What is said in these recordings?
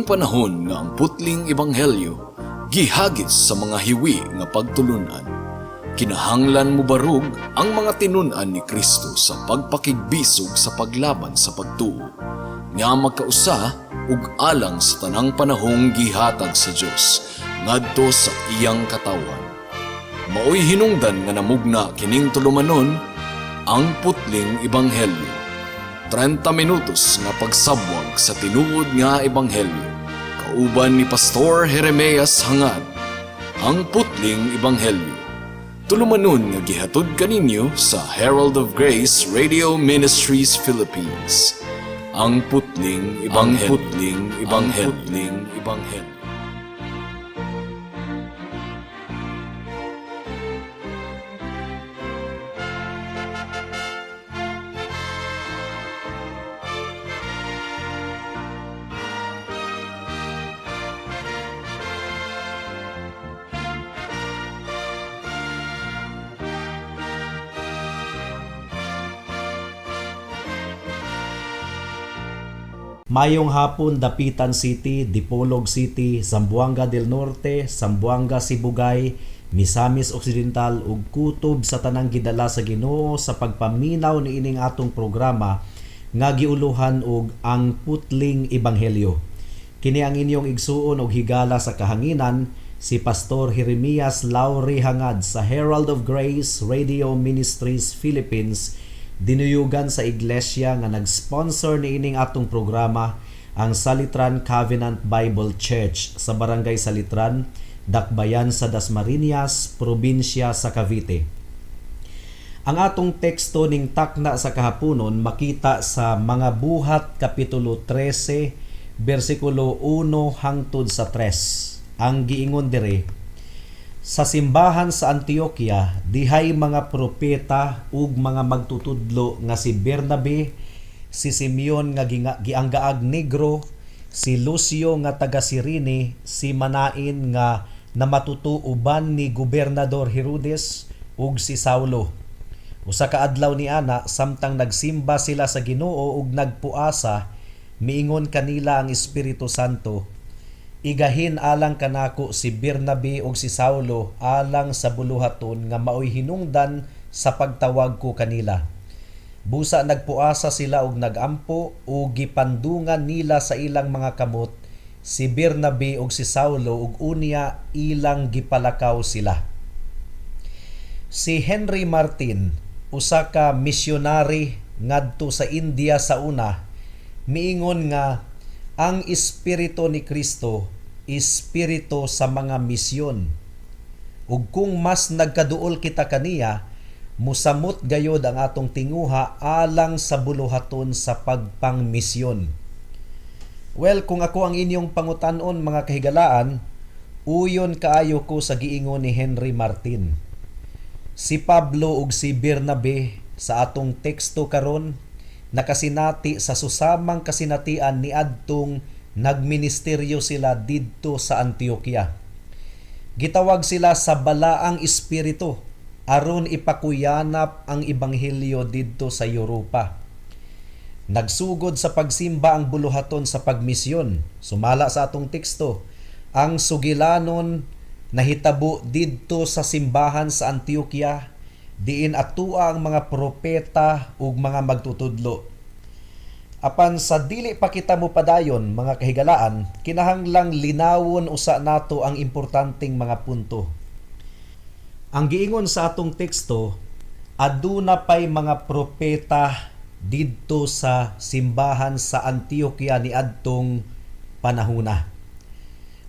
panahon nga ang putling ebanghelyo gihagit sa mga hiwi nga pagtulunan. Kinahanglan mobarog ang mga tinun-an ni Kristo sa pagpakigbisog sa paglaban sa pagtuo nga magkausa ug alang sa tanang panahong gihatag sa Dios ngadto sa iyang katawhan. Maoy hinungdan nga namugna kining tulumanon, Ang Putling Ebanghelyo. 30 minutos nga pagsabwag sa tinuod nga ebanghelyo. Kauban ni Pastor Jeremias Hangad. Ang Putling Ebanghelyo. Tulumanon nga gihatod kaninyo sa Herald of Grace Radio Ministries Philippines. Ang Putling Ebanghelyo. Ang Putling Ebanghelyo. Ang Putling Ebanghelyo. Mayong hapon, Dapitan City, Dipolog City, Zamboanga del Norte, Zamboanga Sibugay, Misamis Occidental ug kutob sa tanang gidala sa Ginoo sa pagpaminaw niining atong programa nga giuluhan og Ang Putling Ebanghelyo. Kini ang inyong igsuon og higala sa kahanginan, si Pastor Jeremias Lauri Hangad sa Herald of Grace Radio Ministries Philippines, dinuyugan sa iglesia nga nag-sponsor niining atong programa, ang Salitran Covenant Bible Church sa Barangay Salitran, Dakbayan sa Dasmariñas, probinsya sa Cavite. Ang atong teksto ning takna sa kahaponon makita sa Mga Buhat kapitulo 13 bersikulo 1 hangtod sa 3. Ang giingon dire, sa simbahan sa Antioquia dihay mga propeta ug mga magtutudlo nga si Bernabe, si Simeon nga gianggaag Negro, si Lucio nga taga Sirene, si Manain nga namatuto uban ni Gobernador Herodes ug si Saulo. Usa ka adlaw ni ana, samtang nagsimba sila sa Ginoo ug nagpuasa, miingon kanila ang Espiritu Santo, "Igahin alang kanako si Bernabe ug si Saulo alang sa buluhaton nga maoy hinungdan sa pagtawag ko kanila." Busa nagpuasa sila og nagampo ug gipandungan nila sa ilang mga kamot si Bernabe ug si Saulo ug unya ilang gipalakaw sila. Si Henry Martin, usa ka misyonary ngadto sa India sa una, miingon nga ang espiritu ni Kristo espiritu sa mga misyon. Ug kung mas nagkaduol kita kaniya, musamot gayod ang atong tinguha alang sa buluhaton sa pagpangmisyon. Well, kung ako ang inyong pangutanon, mga kahigalaan, uyon kaayo ko sa giingon ni Henry Martin. Si Pablo ug si Bernabe sa atong teksto karon nakasinati sa susamang kasinatian niadtong nagministeryo sila didto sa Antioquia. Gitawag sila sa balaang espiritu aron ipakuyanap ang ebanghelyo didto sa Europa. Nagsugod sa pagsimba ang buluhaton sa pagmisyon. Sumala sa atong teksto, ang sugilanon nahitabo didto sa simbahan sa Antioquia diin atua ang mga propeta ug mga magtutudlo. Apan sa dili pa kita mopadayon, mga kahigalaan, kinahanglang linawon usa nato ang importanteng mga punto. Ang giingon sa atong teksto, aduna pay mga propeta didto sa simbahan sa Antioquia niadtong panahuna.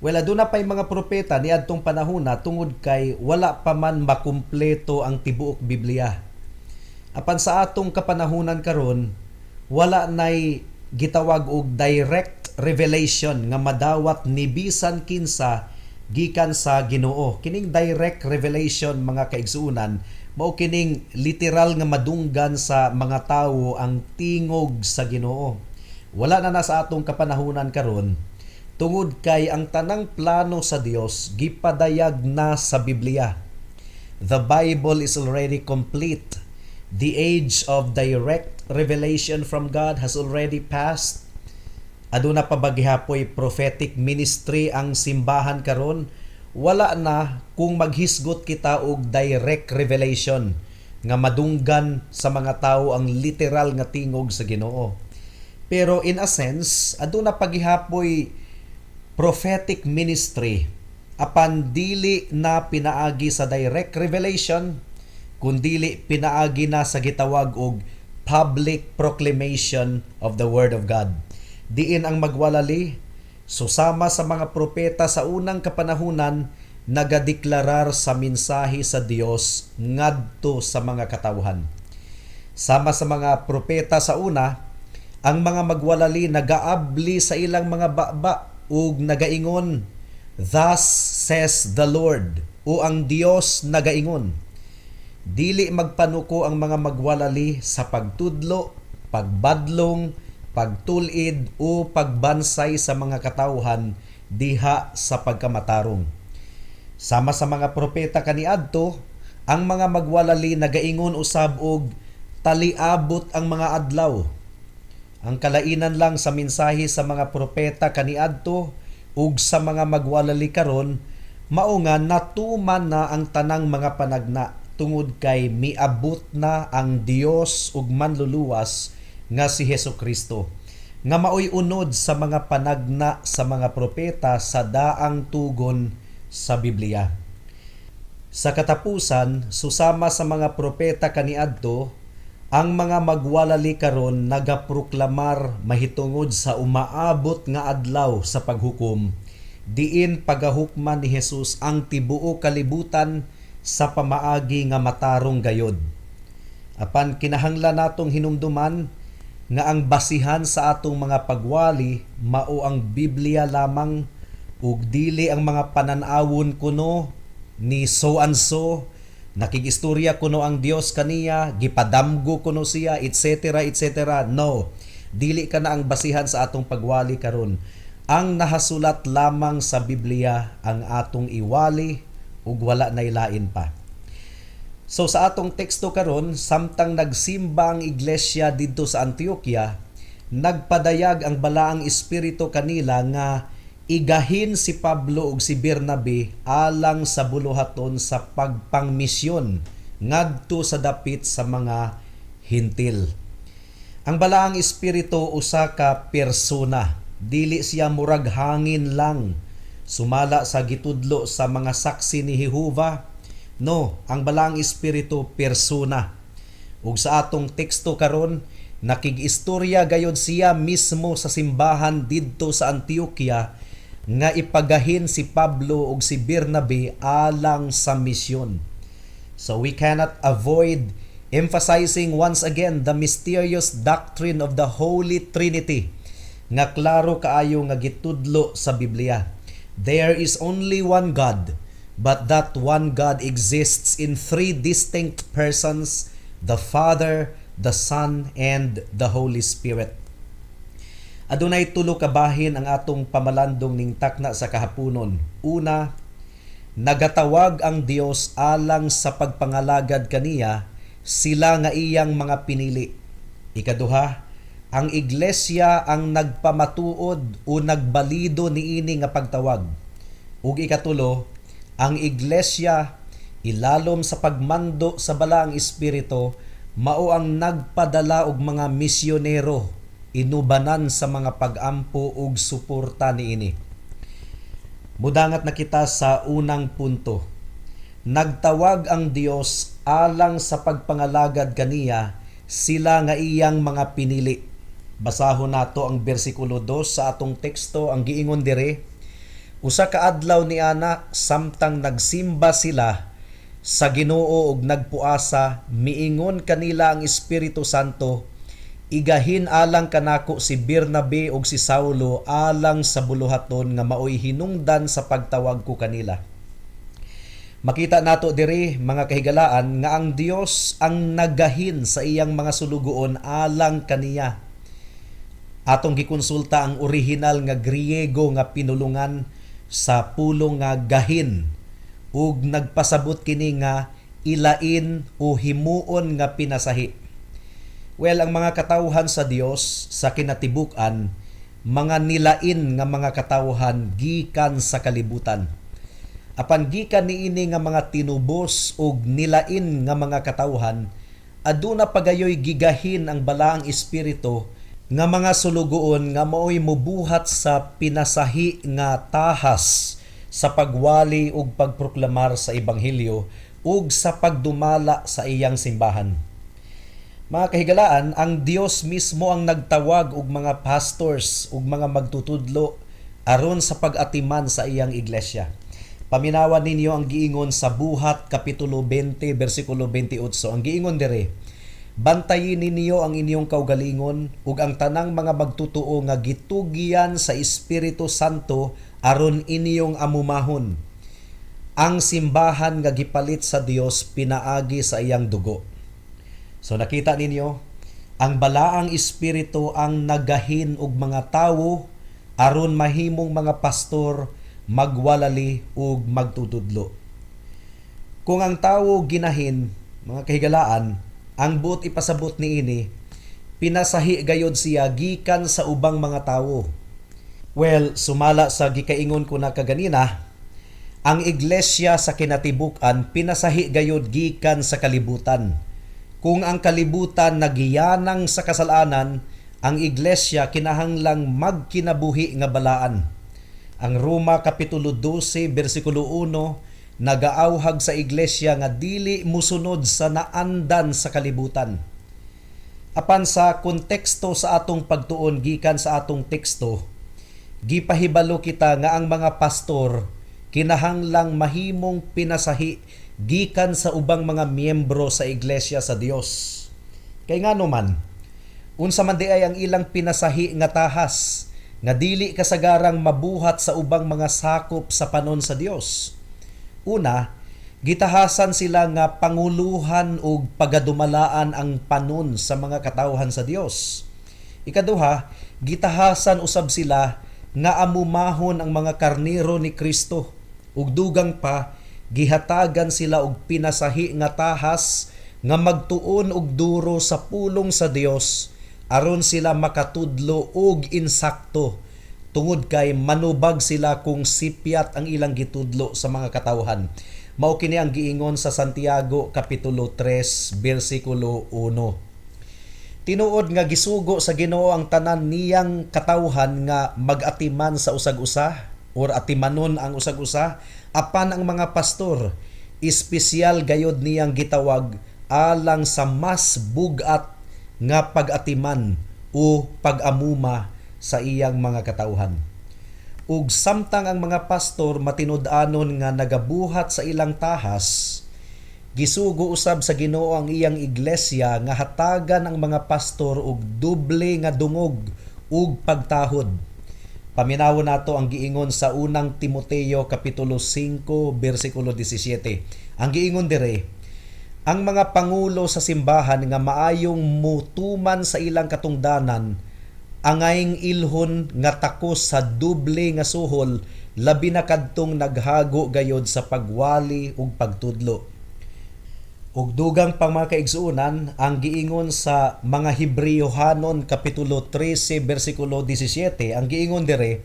Well, aduna pay mga propeta niadtong panahona tungod kay wala pa man makumpleto ang tibuok Biblia. Apan sa atong kapanahunan karon, wala nay gitawag og direct revelation nga madawat ni bisan kinsa gikan sa Ginoo. Kining direct revelation, mga kaigsuonan, mao kining literal nga madunggan sa mga tawo ang tingog sa Ginoo. Wala na na sa atong kapanahunan karon tungod kay ang tanang plano sa Dios gipadayag na sa Biblia. The Bible is already complete. The age of direct revelation from God has already passed. Aduna pa ba gihapoy prophetic ministry ang simbahan karon? Wala na kung maghisgot kita og direct revelation nga madunggan sa mga tawo ang literal nga tingog sa Ginoo. Pero in a sense, aduna pa gihapoy prophetic ministry, apan dili na pinaagi sa direct revelation, kundili pinaagi na sa gitawag og public proclamation of the word of God. Diin ang magwalali, susama sa mga propeta sa unang kapanahunan, nagadeklarar sa mensahe sa Dios ngadto sa mga katawhan. Sama sa mga propeta sa una, ang mga magwalali nagaabli sa ilang mga baba ug nagaingon, "Thus says the Lord," o "Ang Dios nagaingon." Dili magpanuko ang mga magwalali sa pagtudlo, pagbadlong, pagtul-id o pagbansay sa mga katawhan diha sa pagkamatarong. Sama sa mga propeta kaniadto, ang mga magwalali nagaingon usab og taliabot ang mga adlaw. Ang kalainan lang sa mensahe sa mga propeta kaniadto ug sa mga magwalali karon mao nga natuman na ang tanang mga panagna tungod kay miabot na ang Dios ug Manluluwas nga si Hesus Kristo, nga maoy unod sa mga panagna sa mga propeta sa daang tugon sa Biblia. Sa katapusan, susama sa mga propeta kaniadto, ang mga magwalali karon nagaproklamar mahitungod sa umaabot nga adlaw sa paghukom, diin pagahukman ni Jesus ang tibuok kalibutan sa pamaagi nga matarong gayod. Apan kinahanglan natong hinumduman nga ang basihan sa atong mga pagwali mao ang Biblia lamang ug dili ang mga panan-awon kuno ni so and so, nakigistorya kuno ang Dios kaniya, gipadamgo kuno siya, etc., etc. No, dili kana ang basihan sa atong pagwali karon. Ang nahasulat lamang sa Biblia ang atong iwali ug wala nay lain pa. So sa atong teksto karon, samtang nagsimba ang iglesia didto sa Antioquia, nagpadayag ang Balaang Espiritu kanila nga igahin si Pablo ug si Bernabe alang sa buluhaton sa pagpangmisyon ngadto sa dapit sa mga Hentil. Ang Balaang Espiritu usa ka persona, dili siya murag hangin lang, sumala sa gitudlo sa mga Saksi ni Jehova. No, ang Balaang Espiritu persona. Ug sa atong teksto karon, nakig-istorya gayod siya mismo sa simbahan didto sa Antioquia nga ipagahin si Pablo ug si Bernabe alang sa misyon. So we cannot avoid emphasizing once again the mysterious doctrine of the Holy Trinity nga klaro kaayo nga gitudlo sa Biblia. There is only one God, but that one God exists in three distinct persons, the Father, the Son, and the Holy Spirit. Adunay tulo ka bahin ang atong pamalandong ning takna sa kahaponon. Una, nagatawag ang Dios alang sa pagpangalagad kaniya, sila nga iyang mga pinili. Ikaduha, ang iglesia ang nagpamatuod o nagbalido niini nga pagtawag. Ug ikatulo, ang iglesia, ilalom sa pagmando sa Balaang Espiritu, mao ang nagpadala og mga misyonero inubanan sa mga pag-ampo ug suporta niini. Mudangat na kita sa unang punto. Nagtawag ang Dios alang sa pagpangalagad kaniya, sila nga iyang mga pinili. Basahon nato ang bersikulo 2 sa atong teksto. Ang giingon dire, "Usa ka adlaw ni ana, samtang nagsimba sila sa Ginoo ug nagpuasa, miingon kanila ang Espiritu Santo, 'Igahin alang kanako si Bernabe ug si Saulo alang sa buluhaton nga maoy hinungdan sa pagtawag ko kanila.'" Makita nato diri, mga kahigalaan, nga ang Dios ang nagahin sa iyang mga sulugoon alang kaniya. Atong gikonsulta ang orihinal nga Griego nga pinulungan sa pulong nga "gahin" ug nagpasabot kini nga ilain o himuon nga pinasahi. Well, ang mga katawhan sa Dios sa kinatibuk-an mga nilain nga mga katawhan gikan sa kalibutan. Apan gikan niini nga mga tinubos ug nilain nga mga katawhan, aduna pagayoy gigahin ang Balaang Espiritu nga mga sulugoon nga maoy mobuhat sa pinasahi nga tahas sa pagwali ug pagproklamar sa ebanghelyo ug sa pagdumala sa iyang simbahan. Mga kahigalaan, ang Dios mismo ang nagtawag og mga pastors ug mga magtutudlo aron sa pag-atiman sa iyang iglesia. Paminawa ninyo ang giingon sa Buhat kapitulo 20 bersikulo 28. Ang giingon dire, "Bantayi ninyo ang inyong kaugalingon ug ang tanang mga magtutuo nga gitugyan sa Espiritu Santo aron inyong amumahon ang simbahan nga gipalit sa Dios pinaagi sa iyang dugo." So nakita ninyo, ang Balaang Espiritu ang nagahin og mga tawo aron mahimong mga pastor, magwalali ug magtutudlo. Kung ang tawo ginahin, mga kahigalaan, ang buot ipasabot niini, pinasahi gayod siya gikan sa ubang mga tawo. Well, sumala sa gikaingon ko na kaganina, ang iglesia sa kinatibuk-an pinasahi gayod gikan sa kalibutan. Kung ang kalibutan nagiyanang sa kasalanan, ang iglesia kinahanglang magkinabuhi nga balaan. Ang Roma kapitulo 12 bersikulo 1 nagaawhag sa iglesia nga dili musunod sa naandan sa kalibutan. Apan sa konteksto sa atong pagtuon gikan sa atong teksto, gipahibalo kita nga ang mga pastor kinahanglang mahimong pinasahi gikan sa ubang mga miyembro sa iglesia sa Dios. Kay ngano man, unsa man diay ang ilang pinasahi nga tahas nga dili kasagarang mabuhat sa ubang mga sakop sa panon sa Dios? Una, gitahasan sila nga panguluhan og pagadumalaan ang panon sa mga katawhan sa Dios. Ikaduha, gitahasan usab sila nga amumahon ang mga karniro ni Kristo, ug dugang pa, gihatagan sila og pinasahi nga tahas nga magtuon og duro sa pulong sa Dios aron sila makatudlo og insakto, tungod kay manubag sila kung sipyat ang ilang gitudlo sa mga katawhan. Mao kini ang giingon sa Santiago kapitulo 3 bersikulo 1. Tinuod nga gisugo sa Ginoo ang tanan niyang katawhan nga mag-atiman sa usag-usa or atimanon ang usag-usa, apan ang mga pastor espesyal gayod niyang gitawag alang sa mas bug-at nga pag-atiman o pag-amuma sa iyang mga katawhan. Ug samtang ang mga pastor matinud-anon nga nagabuhat sa ilang tahas, gisugo usab sa Ginoo ang iyang iglesia nga hatagan ang mga pastor og doble nga dungog ug pagtahod. Paminawon nato ang giingon sa Unang Timoteo kapitulo 5 bersikulo 17. Ang giingon dire, "Ang mga pangulo sa simbahan nga maayong mutuman sa ilang katungdanan angayng ilhon nga takos sa doble nga suhol, labi na kadtong naghago gayod sa pagwali ug pagtudlo." Ug dugang pang, mga kaigsuonan, ang giingon sa mga Hebreohanon kapitulo 13 bersikulo 17, ang giingon dire,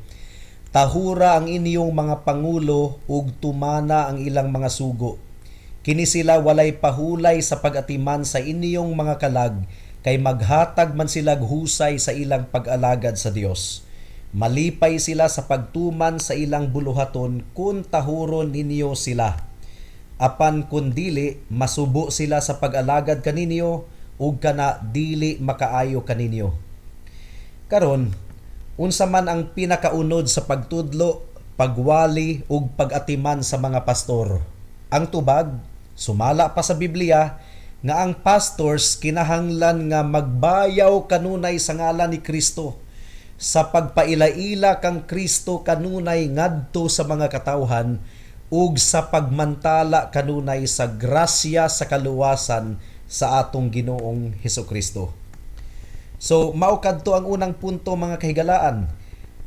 "Tahura ang inyong mga pangulo ug tumana ang ilang mga sugo. Kini sila walay pahulay sa pag-atiman sa inyong mga kalag, kay maghatag man sila husay sa ilang pag-alagad sa Dios. Malipay sila sa pagtuman sa ilang buluhaton kung tahuron ninyo sila. Apan kun dili, masubo sila sa pag-alagad kaninyo ug kana dili makaayo kaninyo." Karon, unsa man ang pinakaunod sa pagtudlo, pagwali ug pag-atiman sa mga pastor? Ang tubag, sumala pa sa Biblia nga ang pastors kinahanglan nga magbayaw kanunay sa ngalan ni Kristo sa pagpaila-ila kang Kristo kanunay ngadto sa mga katawhan ug sa pagmantala kanunay sa grasya sa kaluwasan sa atong Ginoong Hesukristo. So mao kadto ang unang punto, mga kahigalaan.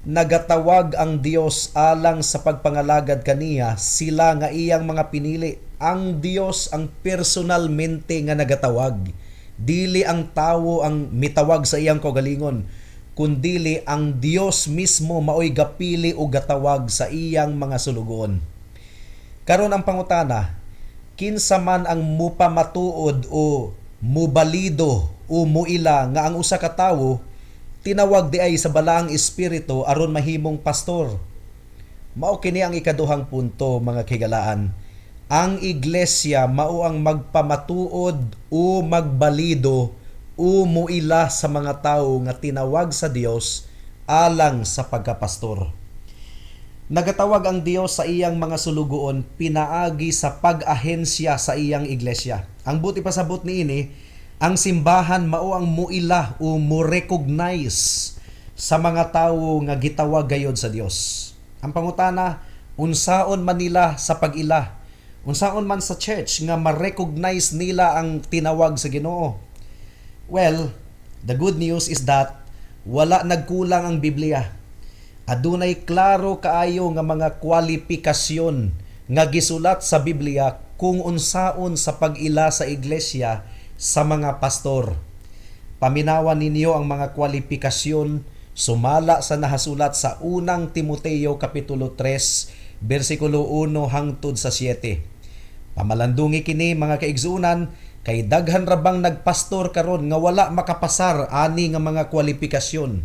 Nagatawag ang Dios alang sa pagpangalagad kaniya, sila nga iyang mga pinili. Ang Dios ang personalmente nga nagatawag. Dili ang tawo ang mitawag sa iyang kaugalingon. kundili ang Dios mismo maoy gapili o gatawag sa iyang mga sulugoon. Karon ang pangutana, kinsa man ang mupamatuod o mubalido o muila nga ang usa ka tawo tinawag di ay sa Balaang Espiritu aron mahimong pastor? Mao kini ang ikaduhang punto, mga kahigalaan. Ang iglesia mao ang magpamatuod o magbalido o muila sa mga tawo nga tinawag sa Dios alang sa pagkapastor. Nagatawag ang Dios sa iyang mga sulugoon pinaagi sa pag-ahensya sa iyang iglesia. Ang buot ipasabot niini, ang simbahan mao ang muila o mo-recognize sa mga tawo nga gitawag gayod sa Dios. Ang pangutana, unsaon man nila sa pag-ila? Unsaon man sa church nga ma-recognize nila ang tinawag sa Ginoo? Well, the good news is that wala nagkulang ang Biblia. Adunay klaro kaayo nga mga kwalifikasyon nga gisulat sa Biblia kung unsaon sa pag-ila sa iglesia sa mga pastor. Paminawan ninyo ang mga kwalifikasyon sumala sa nahasulat sa Unang Timoteo kapitulo 3 bersikulo 1 hangtod sa 7. Pamalandungi kini, mga kaigsuonan, kay daghan ra bang nagpastor karon nga wala makapasar ani nga mga kwalifikasyon.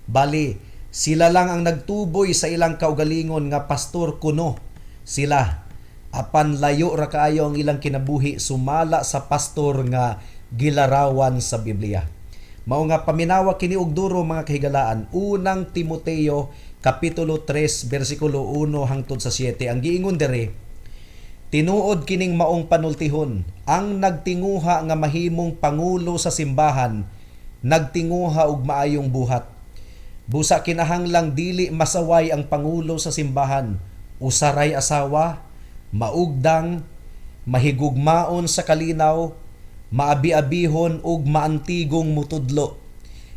Bali, sila lang ang nagtuboy sa ilang kaugalingon nga pastor kuno sila. Apan layo ra kaayo ang ilang kinabuhi sumala sa pastor nga gilarawan sa Biblia. Mao nga paminawa kini og duro, mga kahigalaan, Unang Timoteo kapitulo 3 bersikulo 1 hangtod sa 7. Ang giingon diri, "Tinuod kining maong panultihon, ang nagtinguha nga mahimong pangulo sa simbahan, nagtinguha og maayong buhat. Busa kinahanglang dili masaway ang pangulo sa simbahan, usaray asawa, maugdang, mahigugmaon sa kalinaw, maabi-abihon ug maantigong mutudlo.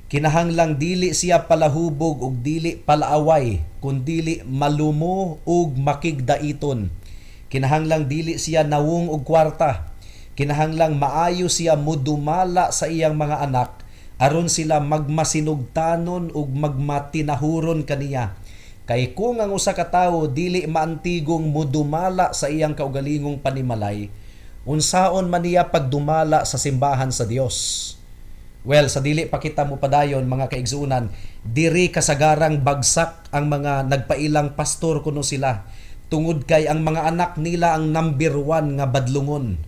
Kinahanglang dili siya palahubog ug dili palaaway, kundili malumo ug makigdaiton. Kinahanglang dili siya nawong og kwarta. Kinahanglang maayo siya mudumala sa iyang mga anak aron sila magmasinugtanon ug magmatinahuron kaniya. Kay kung ang usa ka tawo dili maantigong mudumala sa iyang kaugalingong panimalay, unsaon man niya pagdumala sa simbahan sa Dios?" Well, sa dili pa kita mo padayon, mga kaigsuonan, diri kasagarang bagsak ang mga nagpailang pastor kuno sila tungod kay ang mga anak nila ang number 1 nga badlungon.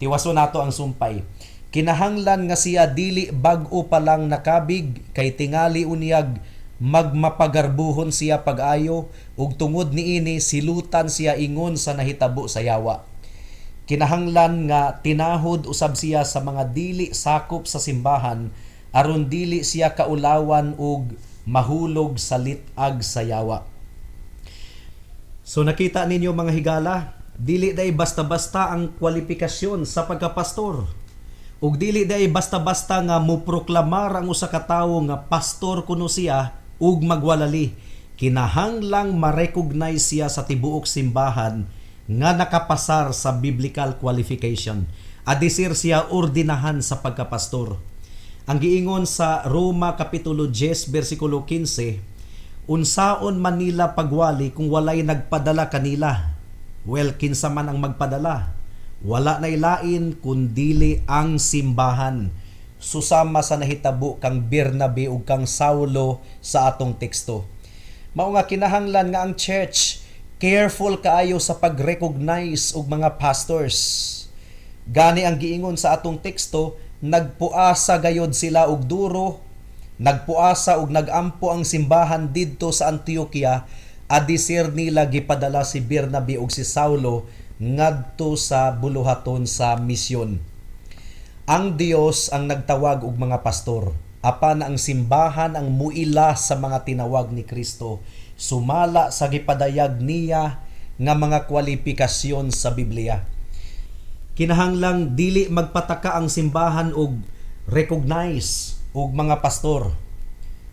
Tiwaso nato ang sumpay. "Kinahanglan nga siya dili bag-o pa lang nakabig, kay tingali unyag magmapagarbuhon siya pag-ayo ug tungod niini silutan siya ingon sa nahitabo sa yawa. Kinahanglan nga tinahod usab siya sa mga dili sakop sa simbahan aron dili siya kaulawan ug mahulog sa lit-ag sa yawa." So nakita ninyo, mga higala, dili day basta-basta ang kwalifikasyon sa pagkapastor. Ug dili day basta-basta nga moproklamar ang usa ka tawo nga pastor kuno siya ug magwalali. Kinahanglang ma-recognize siya sa tibuok simbahan nga nakapasar sa biblical qualification. Adisir siya ordinahan sa pagkapastor. Ang giingon sa Roma kapitulo 10 bersikulo 15, "Unsaon man nila pagwali kung walay nagpadala kanila?" Well, kinsa man ang magpadala? Wala na ilain kundili ang simbahan. Susama sa nahitabo kang Bernabe ug kang Saulo sa atong teksto. Mao nga kinahanglan nga ang church careful kaayo sa pag-recognize og mga pastors. Gani ang giingon sa atong teksto, nagpuasa gayod sila og duro, nagpuasa og nagampo ang simbahan didto sa Antioquia, adisir nila gipadala si Bernabe ug si Saulo ngadto sa buluhaton sa misyon. Ang Dios ang nagtawag og mga pastor, apan ang simbahan ang muila sa mga tinawag ni Kristo sumala sa gipadayag niya nga mga kwalifikasyon sa Biblia. Kinahanglang dili magpataka ang simbahan og recognize og mga pastor.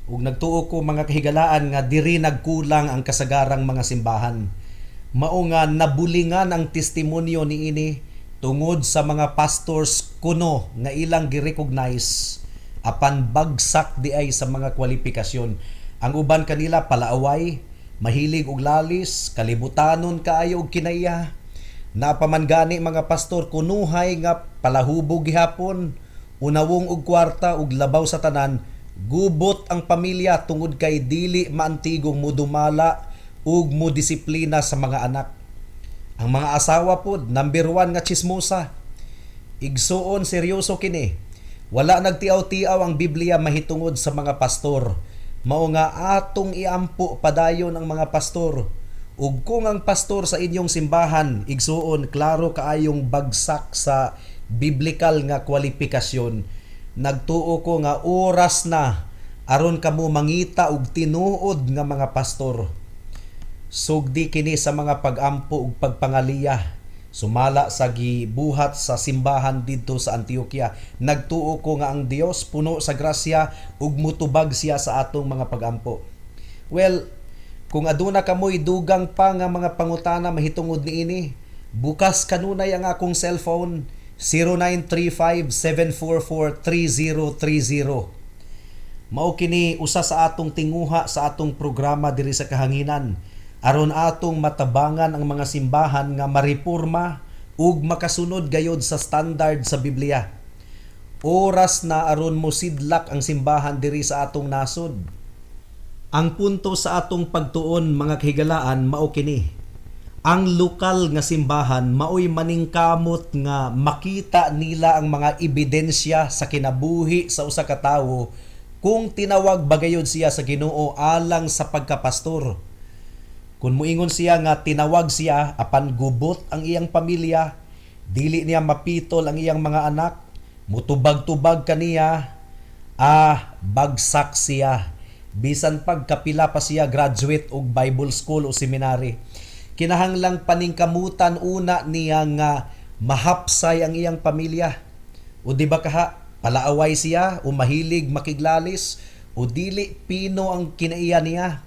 Ug nagtuo ko, mga kahigalaan, nga diri nagkulang ang kasagarang mga simbahan. Mao nga nabulingan ang testimonyo niini tungod sa mga pastors kuno nga ilang gi-recognize apan bagsak diay sa mga kwalifikasyon. Ang uban kanila palaaway, mahilig og lalis, kalibutanon kaayo og kinaiya. Naa pa man gani mga pastor kunuhay nga palahubog gihapon, unawong og kwarta ug labaw sa tanan, gubot ang pamilya tungod kay dili maantigong mudumala ug modisiplina sa mga anak. Ang mga asawa pod, number 1 nga chismosa. Igsuon, seryoso kini. Wala nagtiaw-tiaw ang Biblia mahitungod sa mga pastor. Mao nga atong iampo padayon ang mga pastor. Ug kung ang pastor sa inyong simbahan, igsuon, klaro kaayong bagsak sa biblical nga kwalifikasyon, nagtuo ko nga oras na aron kamo mangita og tinuod nga mga pastor. Sugdi kini sa mga pagampo ug pagpangaliya sumala sa gibuhat sa simbahan didto sa Antioquia. Nagtuo ko nga ang Dios puno sa grasya ug mutubag siya sa atong mga pagampo. Well, kung aduna kamoy dugang pa nga mga pangutana mahitungod niini, bukas kanunay ang akong cellphone, 0935 744 3030. Mao kini usa sa atong tinguha sa atong programa diri sa Kahanginan aron atong matabangan ang mga simbahan nga mareporma ug makasunod gayod sa standard sa Biblia. Oras na aron mosidlak ang simbahan diri sa atong nasod. Ang punto sa atong pagtuon, mga kahigalaan, mao kini. Ang lokal nga simbahan maoy maningkamot nga makita nila ang mga ebidensya sa kinabuhi sa usa ka tawo kung tinawag ba gayod siya sa Ginoo alang sa pagkapastor. Kung muingon siya nga tinawag siya apan gubot ang iyang pamilya, dili niya mapitol ang iyang mga anak, mutubag-tubag kaniya, bagsak siya. Bisan pagkapila pa siya graduate og Bible school o seminary. Kinahanglang paningkamutan una niya nga mahapsay ang iyang pamilya. O di ba kaha, palaaway siya o mahilig makiglalis o dili pino ang kinaiya niya.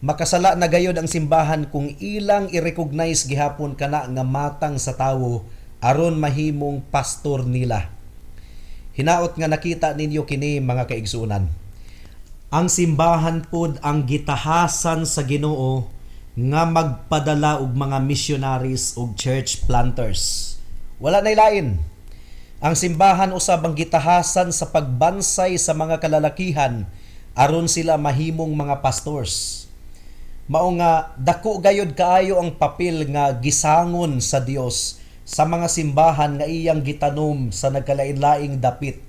Makasala na gayod ang simbahan kung ilang i-recognize gihapon kana nga matang sa tawo aron mahimong pastor nila. Hinaot nga nakita ninyo kini, mga kaigsuonan. Ang simbahan pod ang gitahasan sa Ginoo nga magpadala og mga missionaries ug church planters. Wala nay lain. Ang simbahan usab ang gitahasan sa pagbansay sa mga kalalakihan aron sila mahimong mga pastors. Mao nga dako gayod kaayo ang papel nga gisangon sa Dios sa mga simbahan nga iyang gitanom sa nagkalain-laing dapit.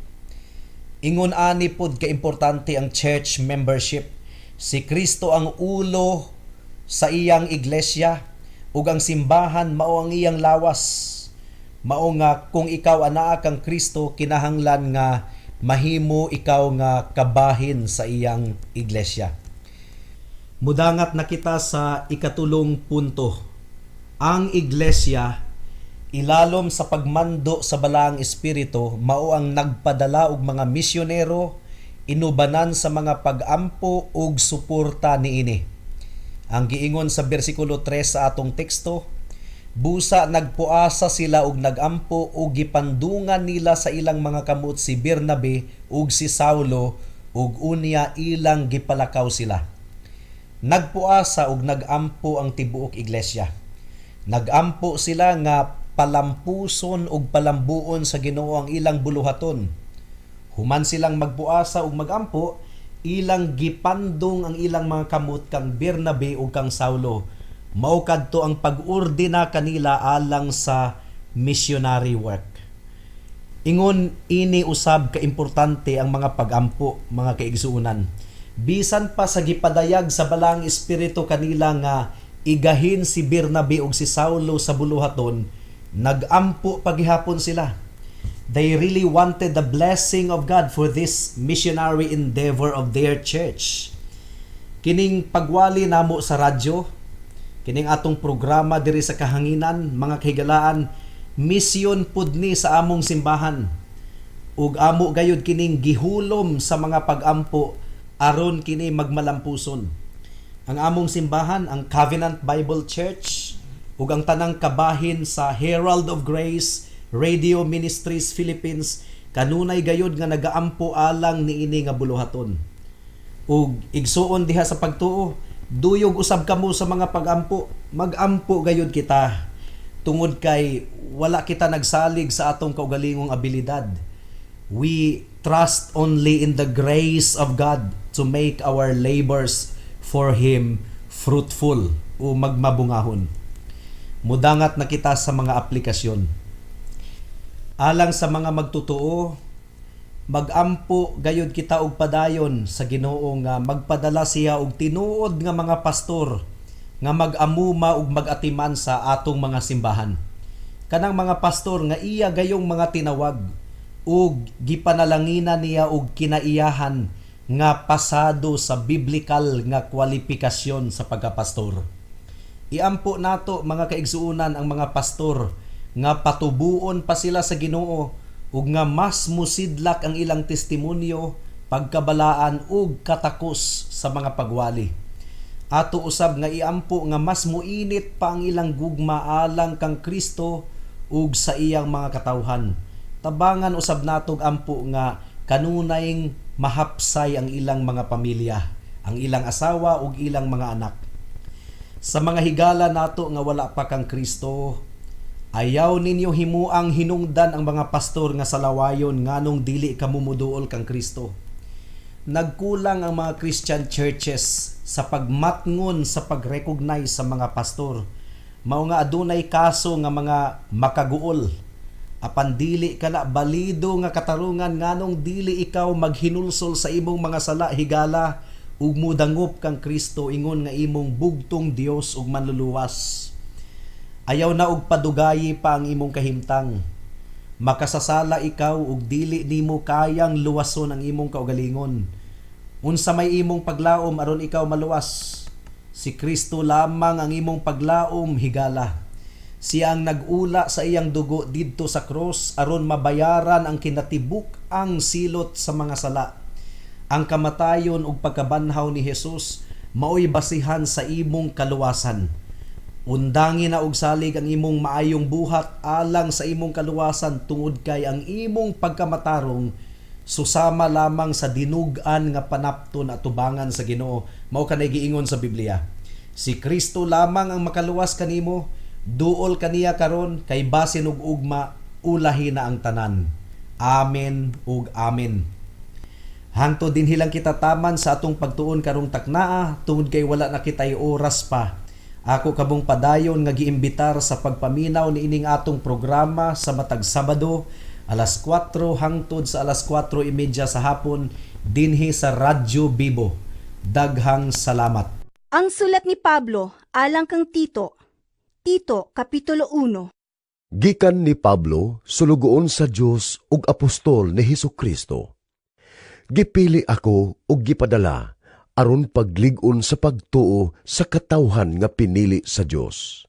Ingon ani pod kaimportante ang church membership. Si Kristo ang ulo sa iyang iglesia ug ang simbahan mao ang iyang lawas. Mao nga kung ikaw anaa kang Kristo, kinahanglan nga mahimo ikaw nga kabahin sa iyang iglesia. Mudangat na kita sa ikatulong punto. Ang iglesia ilalom sa pagmando sa Balaang Espiritu mao ang nagpadala og mga misyonero, inubanan sa mga pag-ampo ug suporta niini. Ang giingon sa bersikulo 3 sa atong teksto, busa nagpuasa sila og nagampo ug gipandungan nila sa ilang mga kamot si Bernabe ug si Saulo ug unya ilang gipalakaw sila. Nagpuasa ug nagampo ang tibuok iglesia. Nagampo sila nga palampuson ug palambuon sa Ginoo ang ilang buluhaton. Human silang magpuasa ug magampo, ilang gipandong ang ilang mga kamot kang Bernabe ug kang Saulo. Mao kadto ang pag-ordina kanila alang sa missionary work. Ingon ini usab kaimportante ang mga pagampo, mga kaigsuonan. Bisan pa sa gipadayag sa Balaang Espiritu kanila nga igahin si Bernabe ug si Saulo sa buluhaton, nagampo pa gihapon sila. They really wanted the blessing of God for this missionary endeavor of their church. Kining pagwali namo sa radyo, kining atong programa diri sa Kahanginan, mga kahigalaan, misyon pud ni sa among simbahan. Ug amo gayud kining gihulom sa mga pagampo aron kini magmalampuson. Ang among simbahan, ang Covenant Bible Church, ug ang tanang kabahin sa Herald of Grace Radio Ministries Philippines, Kanunay gayod nga nagaampo alang niini nga buluhaton. Ug igsuon diha sa pagtuo, duyog usab kamo sa mga pagampo, magampo gayod kita tungod kay wala kita nagsalig sa atong kaugalingong abilidad. We trust only in the grace of God to make our labors for Him fruitful o magmabungahon. Mudangat na kita sa mga aplikasyon. Alang sa mga magtotoo, magampo gayod kita og padayon sa Ginoo nga magpadala siya og tinuod nga mga pastor nga mag-amuma ug mag-atiman sa atong mga simbahan. Kanang mga pastor nga iya gayong mga tinawag ug gipanalanginan niya og kinaiyahan nga pasado sa biblical nga kwalifikasyon sa pagkapastor. Iampo nato, mga kaigsuonan, ang mga pastor nga patubuon pa sila sa Ginoo ug nga mas musidlak ang ilang testimonyo, pagkabalaan ug katakos sa mga pagwali. Ato usab nga iampo nga mas muinit pa ang ilang gugma alang kang Kristo ug sa iyang mga katawhan. Tabangan usab natog ampo nga kanunay mahapsay ang ilang mga pamilya, ang ilang asawa ug ilang mga anak. Sa mga higala nato nga wala pa kang Kristo, ayaw ninyo himuang hinungdan ang mga pastor nga salawayon nganong dili ka mumuduol kang Kristo. Nagkulang ang mga Christian churches sa pagmatngon sa pag-recognize sa mga pastor. Mao nga adunay kaso nga mga makaguol. Apan dili kana balido nga katarungan nganong dili ikaw maghinulsol sa imong mga sala, higala, ug mudangop kang Kristo ingon nga imong bugtong Dios ug manluluwas. Ayaw na og padugayi pa ang imong kahimtang. Makasasala ikaw ug dili nimo kayang luwason ang imong kaugalingon. Unsa may imong paglaom aron ikaw maluwas? Si Kristo lamang ang imong paglaom, higala. Siya ang nag-ula sa iyang dugo didto sa cross aron mabayaran ang kinatibuk-ang silot sa mga sala. Ang kamatayon ug pagkabanhaw ni Jesus maoy basihan sa imong kaluwasan. Undangi na og salig ang imong maayong buhat alang sa imong kaluwasan tungod kay ang imong pagkamatarong susama lamang sa dinug-an nga panapton atubangan sa Ginoo. Mao kanay giingon sa Biblia. Si Kristo lamang ang makaluwas kanimo. Duol kaniya karon kay basin og ugma ulahi na ang tanan. Amen ug amen. Hangtod dinhi lang kita taman sa atong pagtuon karong taknaa tungod kay wala na kitay oras pa. Ako kamong padayon nga giimbitar sa pagpaminaw niining atong programa sa matag Sabado alas 4 hangtod sa alas 4:30 sa hapon dinhi sa Radyo Bibo. Daghang salamat. Ang sulat ni Pablo alang kang Tito. Tito, Kapitulo 1. Gikan ni Pablo, sulugoon sa Dios ug apostol ni Hesukristo. Gipili ako ug gipadala aron paglig-on sa pagtuo sa katawhan nga pinili sa Dios.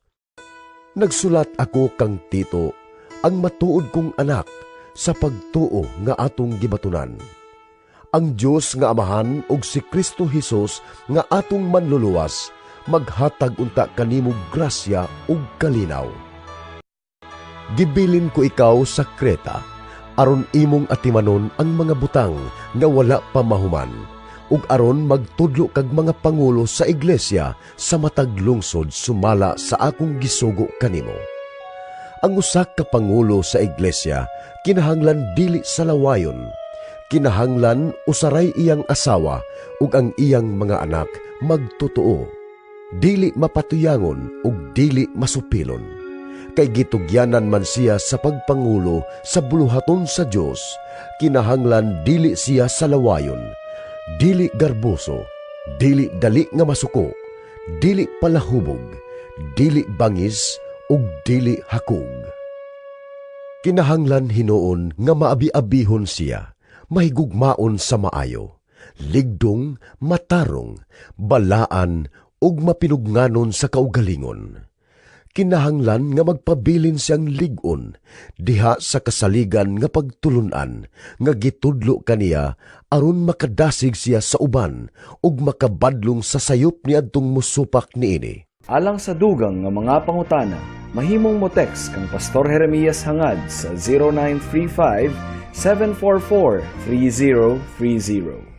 Nagsulat ako kang Tito, ang matuod kong anak sa pagtuo nga atong gibatunan. Ang Dios nga Amahan ug si Kristo Hesus nga atong manluluwas maghatag unta kanimo grasya ug kalinaw. Gibilin ko ikaw sa Kreta aron imong atimanon ang mga butang nga wala pa mahuman ug aron magtudlo kag mga pangulo sa iglesia sa matag lungsod sumala sa akong gisugo kanimo. Ang usa ka pangulo sa iglesia kinahanglan dili salawayon. Kinahanglan usaray iyang asawa ug ang iyang mga anak magtotoo. Dili mapatuyangon ug dili masupilon. Kay gitugyanan man siya sa pagpangulo sa buluhaton sa Dios, kinahanglan dili siya salawayon, dili garboso, dili dali nga masuko, dili palahubog, dili bangis ug dili hakog. Kinahanglan hinuon nga maabi-abihon siya, mahigugmaon sa maayo, ligdong, matarong, balaan ug mapinugnanon sa kaugalingon. Kinahanglan nga magpabilin siyang lig-on diha sa kasaligan nga pagtulun-an nga gitudlo kaniya aron makadasig siya sa uban ug makabadlong sa sayop niadtong musupak niini. Alang sa dugang nga mga pangutana, mahimong mo text kang Pastor Jeremias Hangad sa 0935 744-3030.